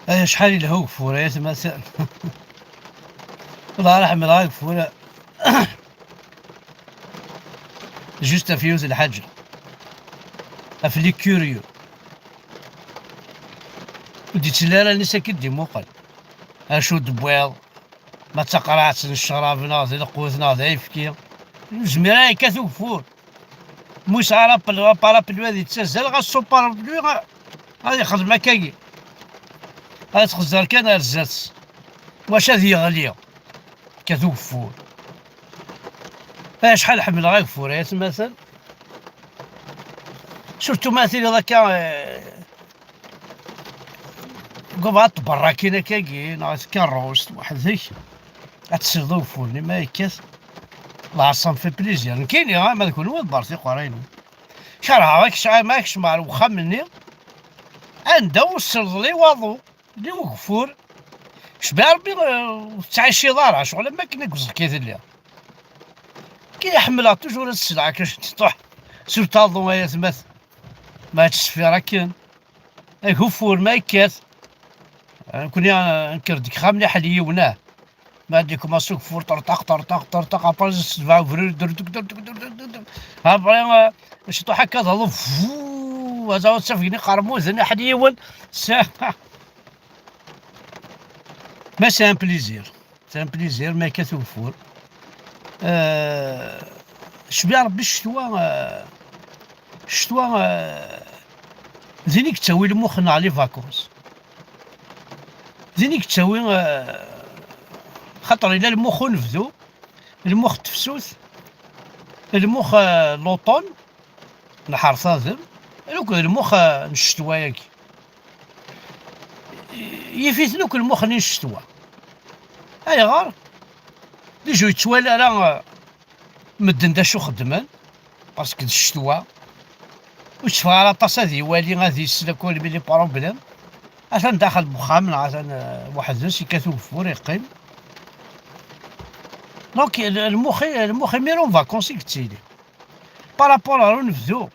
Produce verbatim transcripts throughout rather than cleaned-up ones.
Ay, acḥal yelha ugeffur, ay atmaten. Wala ara ḥemmleɣ ageffur. Juste ɣef yiwet n lḥaǧa. Ɣef les curieux. Ur d-yettili ara allen-is akken d-imuqel. Acu d-tewwiḍ? Ma d taqerɛet n ccrab, neɣ d lqut, neɣ d ayefki. Ur yezmir ara yekkat ugeffur. Ma yesɛa parapluie ad yettazzal, ɣas son parapluie ad yexdem akkagi. Ad txezzer kan ar zdat. Maca ad yeɣli. Yekkat ugeffur. Ay, acḥal ḥemmleɣ ageffur, ay atmaten. Surtout ma tiliḍ akka, eh, deg ubɛaḍ tberrakin akkagi, neɣ tkerrust weḥd-k, ad tesleḍ i ugeffur-nni ma yekkat. Lɛerṣ, ça me fait plaisir. Nekkini, ah, ma d kenwi, ḍebbret iqerra-inu. Kerheɣ ad kec-, ma kecmeɣ ɣer wexxam-nni, anda ur selḍen i waḍu, li ugeffur. Cbi Rebbi, eh, ur tettɛiciḍ ara, ccɣel am wakken deg uẓekki telliḍ. Kini ḥemmleɣ toujours ad sleɣ akken tṭuḥ. Surtout aḍu, ay atmat. Ma yettṣeffir akken. Ageffur ma yekkat. Nekkni, eh, nker deg uxxam n yiḥel yiwen, ah. Ma d-ikumaṣi ugeffur, ṭerṭaq, ṭerṭaq, ṭerṭaq, après, sebɛa ubrid, derdek, derdek, derdek, derdek. Après, eh, ciṭuḥ akka, d aḍu, vuu, azawa ttafgen iqermuden, iḥel yiwen. C'est, mais c'est un plaisir. C'est un plaisir, ma yekkat ugeffur. Euh, cbi Rebbi ccetwa, euh, ccetwa, euh, din i yettawi lmux-nneɣ les vacances. Din i yettawi, euh, xaṭer yella lmux unebdu, lmux n tefsut, lmux, euh, n l'automne, n ḥerṣadem, akked lmux, euh, n ccetwa-agi. Yif-iten akk lmux-nni n ccetwa. Ayɣer? Déjà ur yettwali ara, euh, medden d acu xeddmen, parce que d ccetwa. Ur yetteffeɣ ara aṭas ad iwali, ad isel akk les problèmes. Atan daxel n wexxam, neɣ atan, euh, weḥd-s, yekkat ugeffur, yeqqim. Donc, l-, lmux-, lmux imir en vacances i yettili. Par rapport ar unebdu,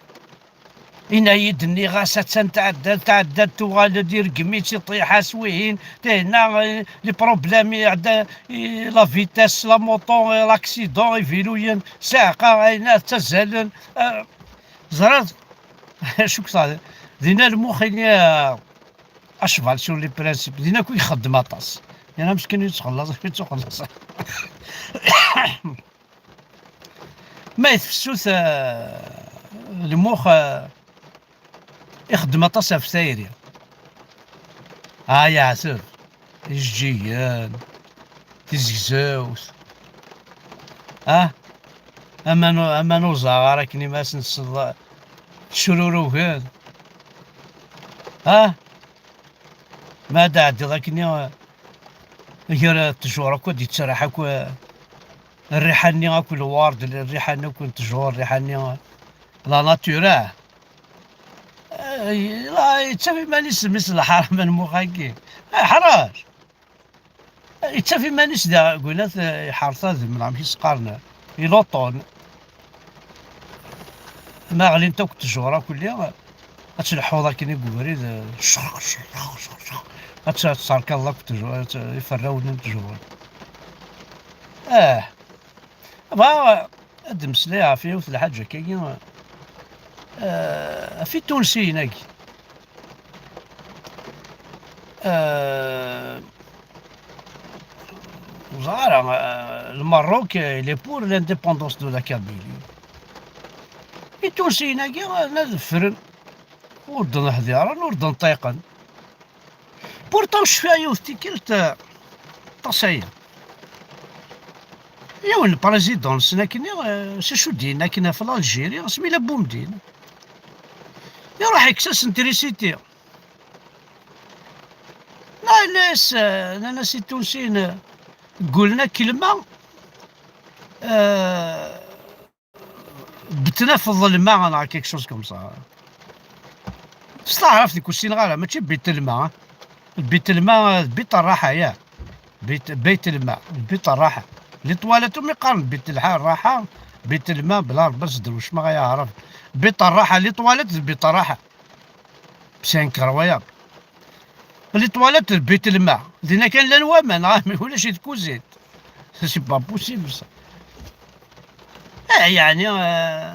yenna-yi-d, nniɣ-as attan tɛedda, tɛedda, tuɣal-d, irgem-itt, iṭiḥ-as wihin, tinna, eh, les problèmes, iɛedda, eh, la vitesse, la moto, eh, l'accident, iviluyen, saɛqa, ayen, ttazzalen, eh, ẓriɣ, acu k-, dinna lmux-nni, eh, à cheval sur les principes, dinna akk i ixeddem aṭas. Yerna meskin yettxelliṣ, yettxelliṣ. Ma i tefsut, eh, lmux, eh, ixeddem aṭas ɣef tayri. Ah, yeɛteb. Ijeǧǧigen, tizegzewt. Ah, aman, aman uẓar akken imasen tecrurugen. Ah, ma ad ɛeddiḍ akken i, gar ttjur akk ad d-yettraḥ akk, eh, rriḥa-nni akk lward, rriḥa-nni akk n ttjur, rriḥa-nni, eh, la nature, ah. Eh, la, yettaf iman-is mmi-s n lḥaram lmux-agi. Eh, ḥrac. Yettaf iman-is da, gwilat, eh, iḥerta d mel amek i s-qqaren, i l'automne. Ma ɣlint akk ttjur akk-lli, ad tleḥḥuḍ akken i ubrid, eh, cxex, cxex, cxex, cxex. Ad tt-, ad terkaḍ akk ttjur, ad tt-, iferrawen n ttjur. Ah. Bɣiɣ ad d-mmeslayeɣ ɣef yiwet n lḥaǧa akkagi, eh, ɣef itunsiyen-agi. Eh, ẓer, eh, le Maroc, eh, il est pour l'indépendance de la Kabylie. Itunsiyen-agi, eh, la defren, ur d-nehdiren, ur d-nṭiqen. Pourtant, cfiɣ yiwet tikkelt, eh, aṭas aya. Yiwen n président, nessen akken, eh, s acu d-yenna akken ɣef l'Algérie, asmi yella Boumdine. Iruḥ yekkes-asen trisiti. Nnan-as, eh, nnan-as i Tunsiyen, eh, gulna kelma, eh, betna f ḍelma, neɣ quelque chose comme ça. S taɛrabt i k-ussineɣ ara, mačči bitelma, eh. Bitelma, eh, d bit rraḥa, ya. Bit, bitelma, bit rraḥa. Les toilettes, umi qqaren bit lḥa-, rraḥa, bitelma, bla rebas drewcma ay aɛrab. Bit rraḥa, les toilettes d bit rraḥa. C'est incroyable. Les toilettes de Bitelma, dinna kan llan waman, ah, mais ulac i tkuzint. C'est pas possible, ça. Eh, yeɛni, eh,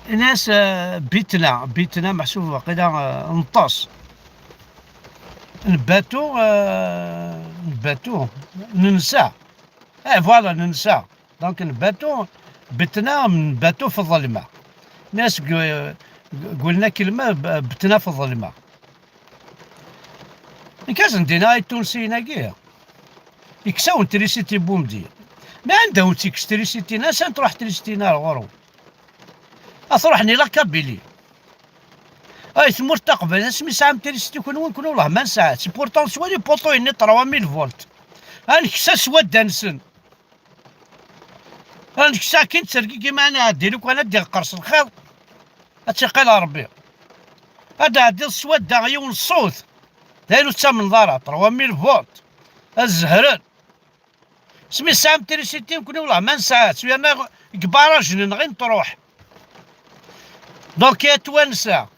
ini-as, eh, bitna, bitna meḥsub waqila, eh, neṭṭes. Nbatu, eh, nbatu, nensa. Eh, voilà, nensa. Donc, nbatu, bitna, nbatu fi ḍelma. Nas gu-, gu-, gulna kelma, b-, bitna fi ḍelma. Nekk ad sen-d-iniɣ i Itunsiyen-agi, yekkes-awen trisiti Bumdi. Ma anda ur tt-yekkes trisiti, nasa n truḥ trisiti ar ɣur-wen. A truḥen i la Kabylie. Ay tmurt taqbaylit, asmi sɛam trisiti kunwi, kunwi wellah ma nesɛa-tt. Pourtant, swali puṭu-nni trois mille volt. A nekkes-as swadda-nsen. A nekkes akin ttergigi, ma nɛeddi lukan ad d-iqqers lxiḍ, ad tt-iqqil Ṛebbi. Ad d-ɛeddiḍ swadda yiwen ṣṣut. D ayen ur tettamneḍ ara, trois mille volt. Ad zehṛen. Asmi tesɛam trisiti, nekkni wellah ma nesɛa-tt, yerna deg barrage-nneɣ i n-truḥ. Donc, ya twansa,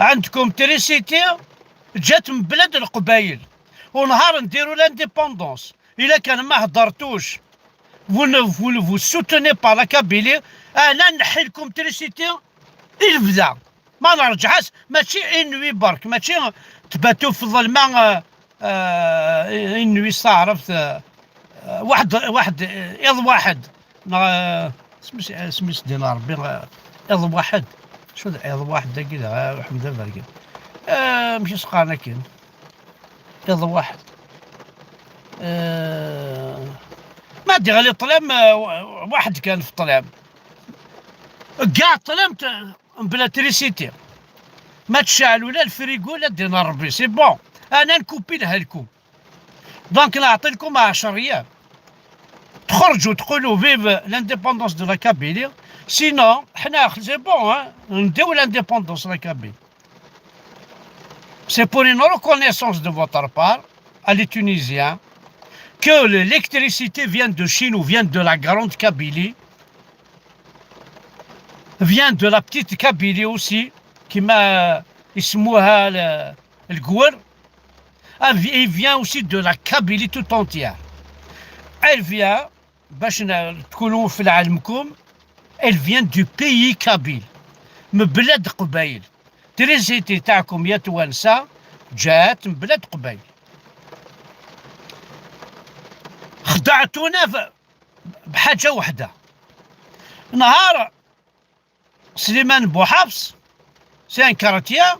عندكم trisiti ǧǧat mebla d Leqbayel. Unhar n diru l'indépendance. Ila kan ma heddertuc, vous ne, vous ne vous soutenez pas la Kabylie, ana neḥḥilkum trisiti i lebda. Ma nerǧeɛ-as, mačči inwi berk, mačči tbatu fi ḍelma, eh, eh, inwi s taɛrabt, eh, eh, waḥed, waḥed, eh, iḍ waḥed. Neɣ, eh, isem-is, isem-is din Ṛebbi, eh, iḍ waḥed. Acu d iḍ waḥed dagi da, eh, Ḥmed Aberkan? Eh, amek i s-qqaren akken? Iḍ waḥed. Eh, ma d-iɣli ṭṭlam, eh, waḥed kan fi ṭṭlam. Kkaɛ ṭṭlam t-, mebla trisiti. Ma tceɛl ula lfrigu, la ddin Ṛebbi, c'est bon. Ana nkupi lhalku. Donc, نعطيلكم عشر أيام. تخرجوا تقولوا vive l'indépendance de la Kabylie. Sinon, حنا c'est bon, hein. نديو l'indépendance de la Kabylie. C'est pour une reconnaissance de votre part à les Tunisiens que l'électricité vient de Chine ou vient de la grande Kabylie, vient de la petite Kabylie aussi, كيما يسموها ال-، الكور. Ah, vi-, il vient aussi de la Kabylie tout entière. Elle vient, باش ن-، تكونوا في علمكم, elle vient du pays kabyle. من بلاد قبايل. Trisiti تاعكم يا توانسة جات من بلاد قبايل. خدعتونا ف-، بحاجة وحدة. نهار سليمان بوحفص، c'est un chrétien,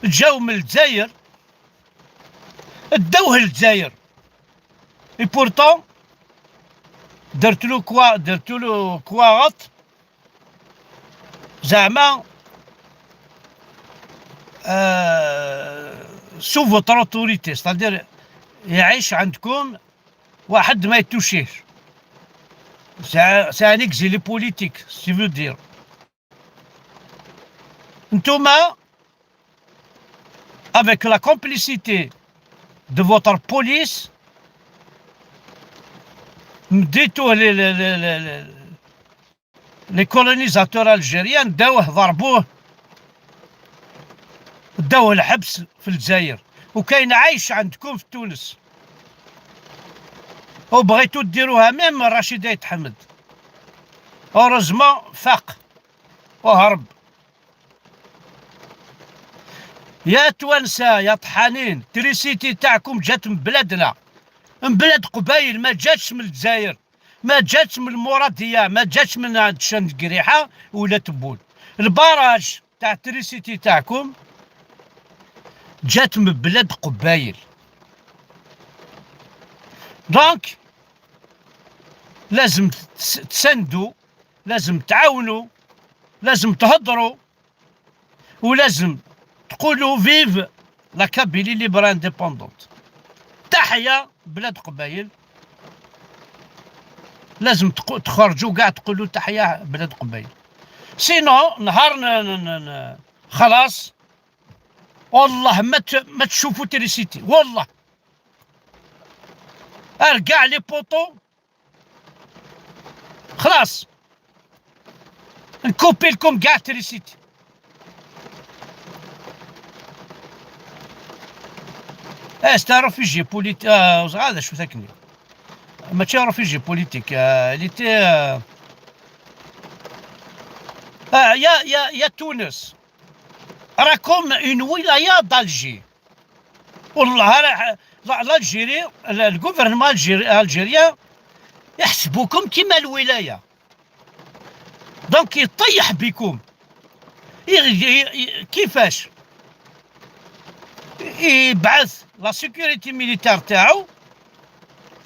جاو من الجزائر، داوه للجزائر. Et pourtant، درت له كوا-، درت له كواغط، زعما، آه، sous votre autorité، c'est-à-dire يعيش عندكم واحد ما يتوشيهش. C'est un, c'est un exilé politique, si vous dire. نتوما، avec la complicité de votre police, مديتوه les, les, les, les, les colonisateurs algériens, داوه ضربوه، داوه الحبس في الجزائر، وكاين عايش عندكم في تونس. وبغيتو ديروها même رشيد آيت حمد. Heureusement فاق وهرب. يا توانسة يا طحانين، تريسيتي تاعكم جات من بلادنا، من بلاد قبايل، ما جاتش من الجزائر، ما جاتش من المرادية، ما جاتش من عند شن قريحة ولا تبون. الباراج تاع التريسيتي تاعكم جات من بلاد قبايل. Donc، لازم تس-، تساندوا، لازم تعاونوا، لازم تهضروا، ولازم تقولوا vive la Kabylie libre indépendante. تحيا بلاد قبايل. لازم تق-، تخرجوا كاع تقولوا تحيا بلاد قبايل. Sinon، نهار ن-، ن-، ن-، ن-، خلاص، والله ما ت-، ما تشوفوا تريسيتي، والله. ارجع les poteaux، خلاص، نكوبي لكم كاع تريسيتي. Ah, c'est un réfugié politique. Ah, ur ẓriɣ d acu-t akken. Mačči un réfugié politique. Ah, il était, ah, ah, il y a, il y a, il y a Tunis. راكم une wilaya d'Alger. والله راه l'Algérie, le gouvernement algérien يحسبوكم كيما الولاية. Donc يطيح بكم. ي-، ي-، ي-، كيفاش؟ يبعث la sécurité militaire تاعو،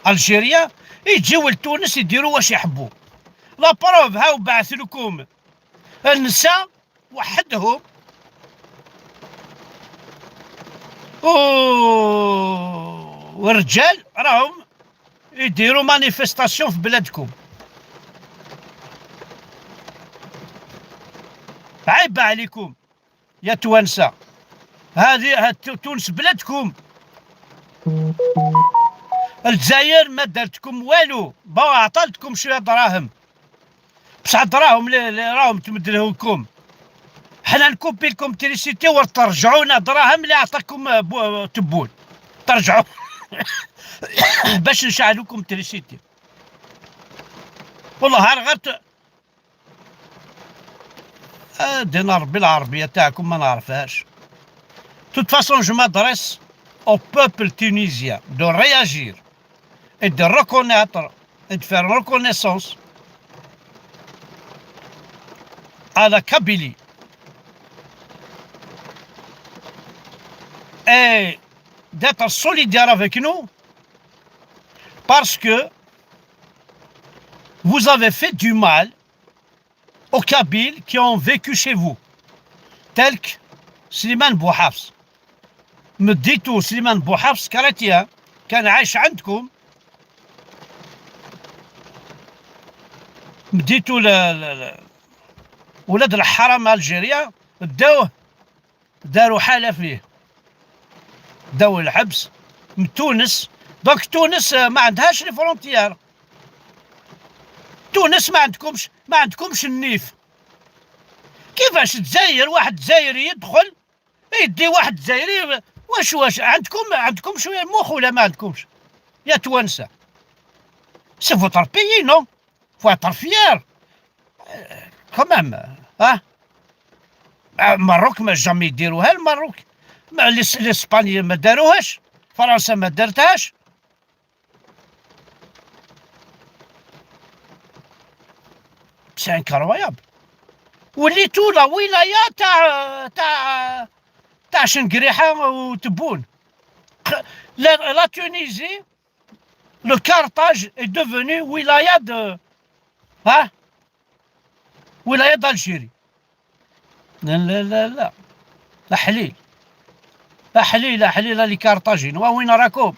Algérie، يجيو لتونس يديروا واش يحبوا. La preuve، هاو بعث لكم النساء وحدهم و-، والرجال راهم يديروا manifestation في بلادكم. عيب عليكم يا توانسة. هذه، هاد ت-، تونس بلادكم. الجزائر ما دارتكم والو، با عطاتكم شوية دراهم، بصح دراهم اللي، اللي راهم تمد لكم. حنا نكوبي لكم تريسيتي وترجعونا دراهم اللي عطاكم، آه، بو-، تبون. ترجعوا باش نشعلوكم تريسيتي. والله غير ت-، آه، دينا ربي العربية تاعكم ما نعرفهاش. De toute façon, je m'adresse au peuple tunisien de réagir et de reconnaître et de faire reconnaissance à la Kabylie et d'être solidaire avec nous parce que vous avez fait du mal aux Kabyles qui ont vécu chez vous, tels que Slimane Bouhafs. مديتو سليمان بوحافظ كريتيان، كان عايش عندكم، مديتو ل-، ل-، ل-، ولاد الحرام الجيريا، داوه، داروا حالة فيه، داوه الحبس من تونس. Donc تونس، آه، ما عندهاش les frontières. تونس ما عندكمش، ما عندكمش النيف. كيفاش الجزائر، واحد جزائري يدخل يدي واحد جزائري؟ واش، واش عندكم، عندكم شوية مخ ولا ما عندكمش يا توانسة؟ C'est votre pays, non? Faut être fier. Quand même, hein? آه، ماروك ما jamais يديروها الماروك. ما لس-، لإسبانيا ما داروهاش، فرنسا ما دارتهاش. C'est incroyable. وليتو la wilaya تاع، تاع، تاع شنقريحة وتبون. La, la Tunisie, le Carthage est devenu wilaya de, hein? Wilaya d'Algérie. لا، لا، لا، لا. أحليل. أحليل، أحليل، les Carthaginois، وين راكم؟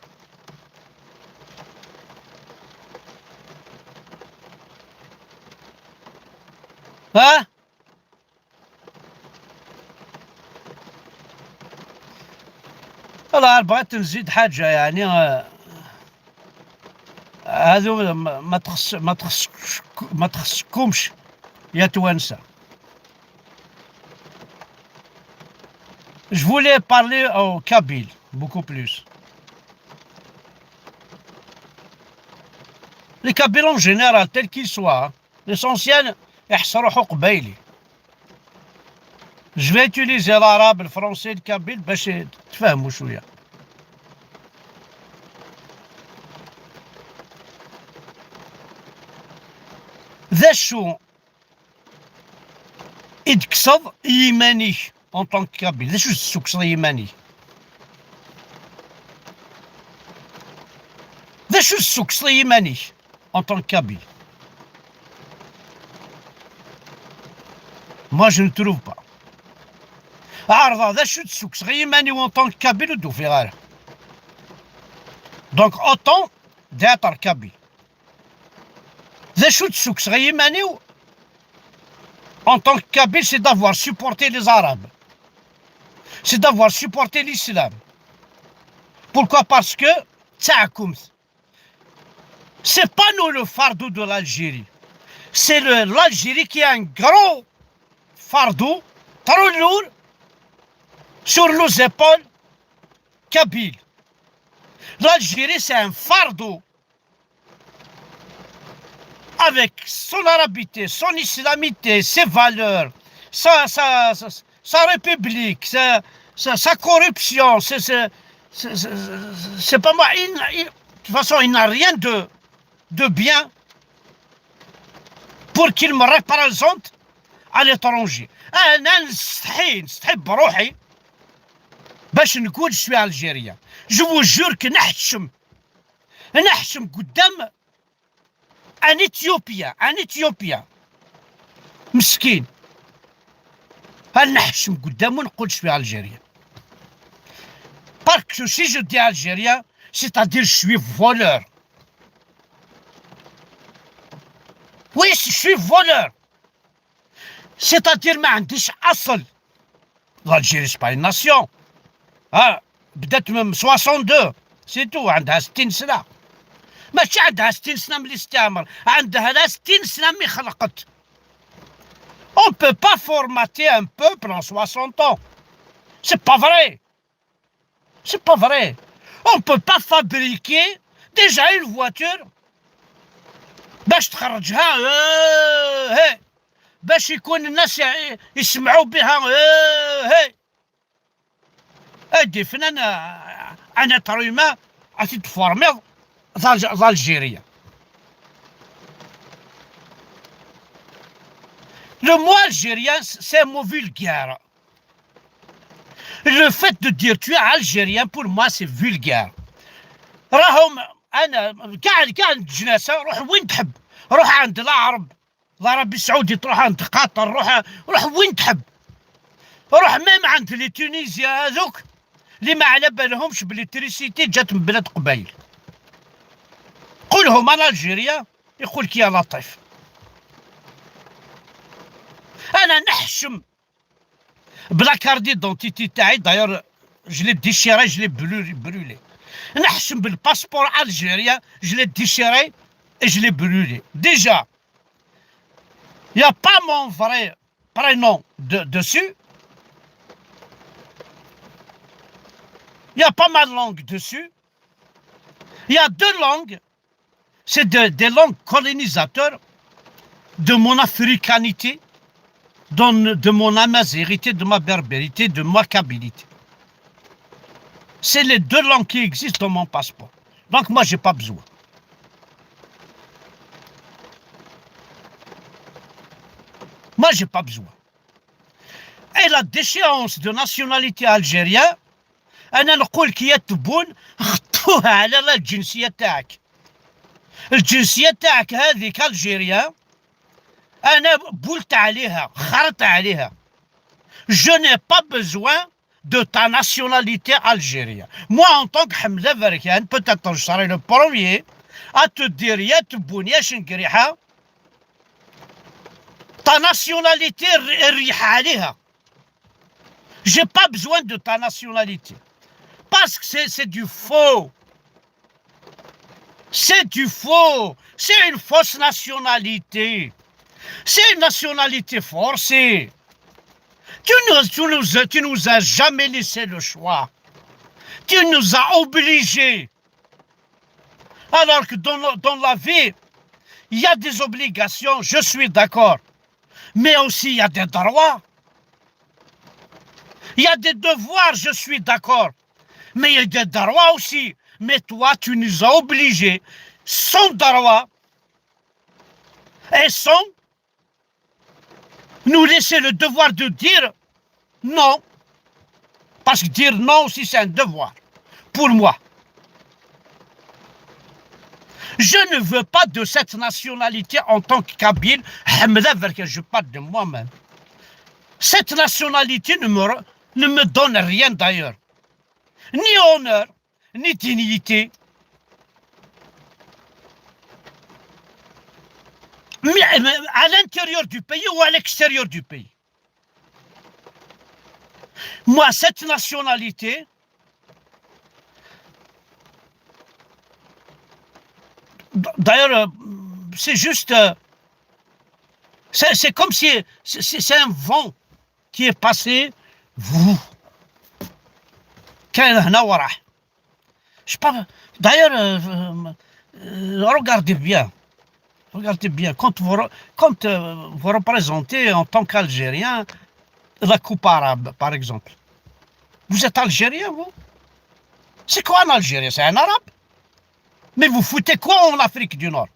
ها؟ والله بغيت نزيد حاجة، يعني، آه، هذو ما، ما تخص-، ما تخص-، ما تخصكمش يا توانسة. Je voulais parler aux Kabyles, beaucoup plus. Les Kabyles en général, tels qu'ils soient, hein. L'essentiel، يحس روحو قبايلي. Je vais utiliser l'arabe, le français, le kabyle باش تفهموا شوية. D acu i d-tekkseḍ i yiman-ik en tant que kabyle? D acu tessukkseḍ i yiman-ik? D acu tessukkseḍ i yiman-ik en tant que kabyle? Moi, je ne trouve pas. Ɛerḍeɣ d acu tessukkseɣ i yiman-iw en tant que kabyle, ur d-ufiɣ ara. Donc, autant d'être kabyle. D acu tessukkseɣ i yiman-iw en tant que kabyle, c'est d'avoir supporté les Arabes. C'est d'avoir supporté l'islam. Pourquoi? Parce que d taɛkumt. C'est pas nous le fardeau de l'Algérie. C'est le, l'Algérie qui a un gros fardeau, trop lourd, sur nos épaules kabyles. L'Algérie, c'est un fardeau. Avec son arabité, son islamité, ses valeurs, sa, sa, sa, sa république, sa, sa, sa corruption, c'est, c'est, c'est, c'est, c'est pas moi. Il n'a- il- de toute façon, il n'a rien de, de bien pour qu'il me représente à l'étranger. أنا نستحي، نستحي بروحي باش نقول je suis algérien. Je vous jure que نحشم، نحشم قدام un Éthiopien، un Éthiopien مسكين. هل نحشم قدامه نقول je suis algérien؟ Parce que si je dis algérien, c'est-à-dire je suis voleur. Oui, je suis voleur. C'est-à-dire ما عنديش أصل. L'Algérie, c'est pas une nation. ها، بدات من soixante-deux. C'est tout. عندها ستين سنة. ماشي عندها ستين سنة من الاستعمار، عندها لا ستين سنة من خلقت. On peut pas formater un peuple en soixante ans. C'est pas vrai. C'est pas vrai. On peut pas fabriquer déjà une voiture باش تخرجها، آه، هي. باش يكون الناس يع- يسمعوا بها، آه، هي. أدي فنان، آه، أنا ترويما أتي تفورميض ضالج- ضالجيريا. Le mot algérien, c'est un mot vulgaire. Le fait de dire tu es algérien, pour moi, c'est vulgaire. راهم أنا كاع كاع الجناسة، روح وين تحب، روح عند العرب، العربي السعودي، تروح عند قطر، روح، روح وين تحب، روح même عند les Tunisiens هذوك اللي ما على بالهمش ب l'électricité جات من بلاد قبايل. قولهم أنا algérien، يقول لك يا لطيف. أنا نحشم ب la carte d'identité تاعي، d'ailleurs je l'ai déchiré, je l'ai brûlé, brûlé. نحشم بال passeport algérien, je l'ai déchiré et je l'ai brûlé. Déjà, il y a pas mon vrai prénom de- dessus. Il y a pas ma langue dessus. Il y a deux langues. C'est de- des langues colonisateurs de mon africanité, de, de mon amazighéité, de ma berbérité, de ma kabylité. C'est les deux langues qui existent dans mon passeport. Donc moi, j'ai pas besoin. Moi, j'ai pas besoin. Et la déchéance de nationalité algérienne, أنا نقول لك يا تبون، خطوها على الجنسية تاعك. الجنسية تاعك هذيك algérienne، أنا بولت عليها، خرت عليها. Je n'ai pas besoin de ta nationalité algérienne. Moi, en tant que حمزة فركان, peut-être je serai le premier à te dire يا تبون يا شنقريحة، ta nationalité ر- ريح عليها. J'ai pas besoin de ta nationalité. Parce que c'est c'est du faux. C'est du faux. C'est une fausse nationalité. C'est une nationalité forcée. Tu nous, tu nous, tu nous as jamais laissé le choix. Tu nous as obligés. Alors que dans, dans la vie, il y a des obligations, je suis d'accord. Mais aussi, il y a des droits. Il y a des devoirs, je suis d'accord. Mais il y a des droits aussi. Mais toi, tu nous as obligés, sans droit et sans nous laisser le devoir de dire non. Parce que dire non aussi, c'est un devoir. Pour moi. Je ne veux pas de cette nationalité en tant que kabyle. حمزة فركان, je parle de moi-même. Cette nationalité ne me, re- ne me donne rien d'ailleurs. Ni honneur, ni dignité. Mais, mais à l'intérieur du pays ou à l'extérieur du pays. Moi, cette nationalité, d- d'ailleurs, euh, c'est juste, euh, c'est c'est comme si c'est c'est- c'est un vent qui est passé, vous, كان هنا وراح. Je sais pas. D'ailleurs, euh, euh, regardez bien. Regardez bien. Quand vous, re- quand, euh, vous représentez en tant qu'Algérien la coupe arabe, par exemple, vous êtes Algérien, vous? C'est quoi un Algérien? C'est un Arabe? Mais vous foutez quoi en Afrique du Nord?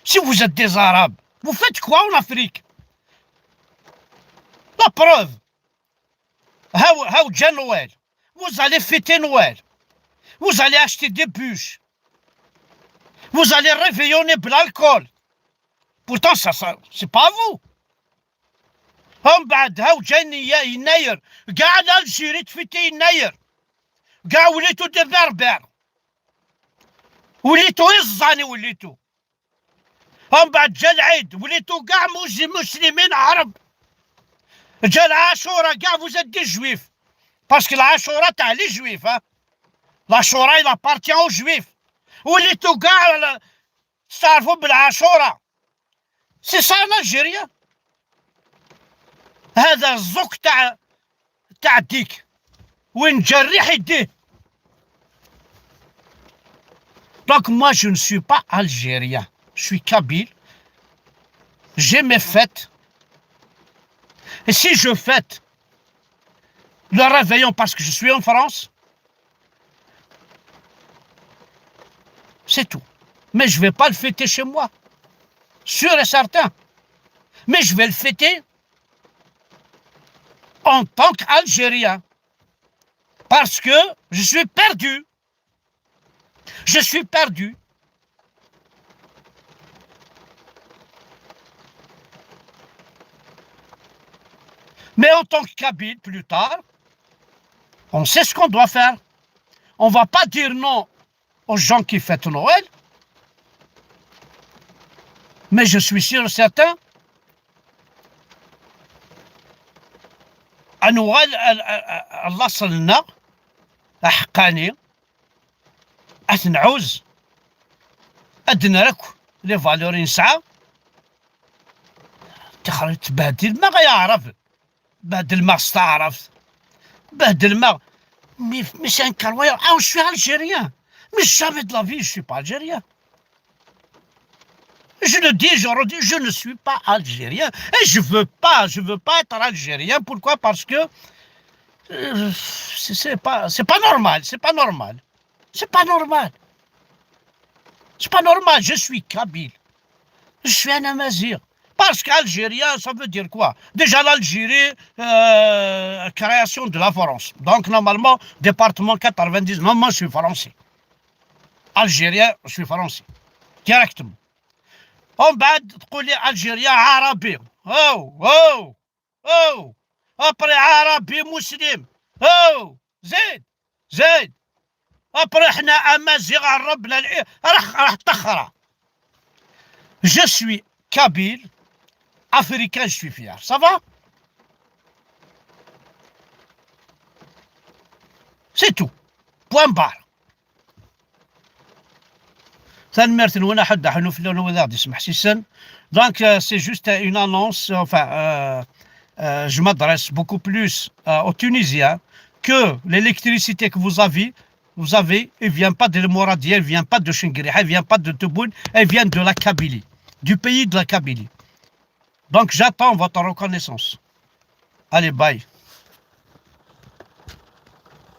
Si vous êtes des Arabes, vous faites quoi en Afrique? La preuve, هاو هاو جا Noël. Vous allez fêter Noël. Vous allez acheter des bûches. Vous allez réveillonner بالألكول. Pourtant, ça, ça, c'est pas vous. ومن بعد هاو جا يناير، كاع l'Algérie تفيتي يناير، كاع وليتو des Berbères، وليتو إزاني وليتو. ومن بعد جا العيد، وليتو كاع موز- مسلمين عرب. جا العاشورا، كاع vous êtes des Juifs. Parce que العاشورا تاع les Juifs، ها. العاشورا il appartient aux Juifs. وليتو كاع ل- تستعرفوا بالعاشورا. C'est ça un Algérien. هذا الزوك تاع تاع ديك، وين جا الريح يديه. Donc moi, je ne suis pas algérien, je suis kabyle. J'ai mes fêtes. Et si je fête le réveillon parce que je suis en France, c'est tout. Mais je vais pas le fêter chez moi, sûr et certain. Mais je vais le fêter en tant qu'Algérien, parce que je suis perdu. Je suis perdu. Mais en tant que Kabyle, plus tard, on sait ce qu'on doit faire. On va pas dire non aux gens qui fêtent Noël, mais je suis sûr et certain, à Noël, à, à, à, à l'asl-nneɣ, aḥeqqani, ad t-nɛuz, ad d-nerr akk les valeurs i nesɛa. Tixer-, tbehdilem-aɣ ay Aɛrab, behdilem-aɣ s taɛrabt, behdilem-aɣ. Mais, mais c'est incroyable. Ah, je suis algérien. Mais jamais de la vie, je suis pas algérien. Je le dis, je redis, je ne suis pas algérien. Et je veux pas, je veux pas être algérien. Pourquoi? Parce que euh, c'est c'est pas, c'est pas normal, c'est pas normal. C'est pas normal. C'est pas normal, je suis kabyle. Je suis un Amazigh. Parce qu'Algérien, ça veut dire quoi? Déjà, l'Algérie, euh, création de la France. Donc, normalement, département quatre-vingt-dix, normalement, je suis français. Algérien, je suis français. Directement. ومن بعد تقول لي Algérien عربي. Oh, oh, oh. Après عربي مسلم. Oh, زيد، زيد. Après حنا أمازيغ عربنا الإ-، راح، راح تخرى. Je suis kabyle, africain, je suis fier. Ça va? C'est tout. Point barre. Tanemmirt-nwen, aḥuddu aḥunnu fell-awen, wid aɣ-d-ismeḥsisen. Donc, euh, c'est juste une annonce, enfin, euh, euh, je m'adresse beaucoup plus, euh, aux Tunisiens, que l'électricité que vous avez, vous avez, elle vient pas de Mouradia, elle vient pas de Shingriha, elle vient pas de Tebboune, elle vient de la Kabylie, du pays de la Kabylie. Donc, j'attends votre reconnaissance. Allez, bye.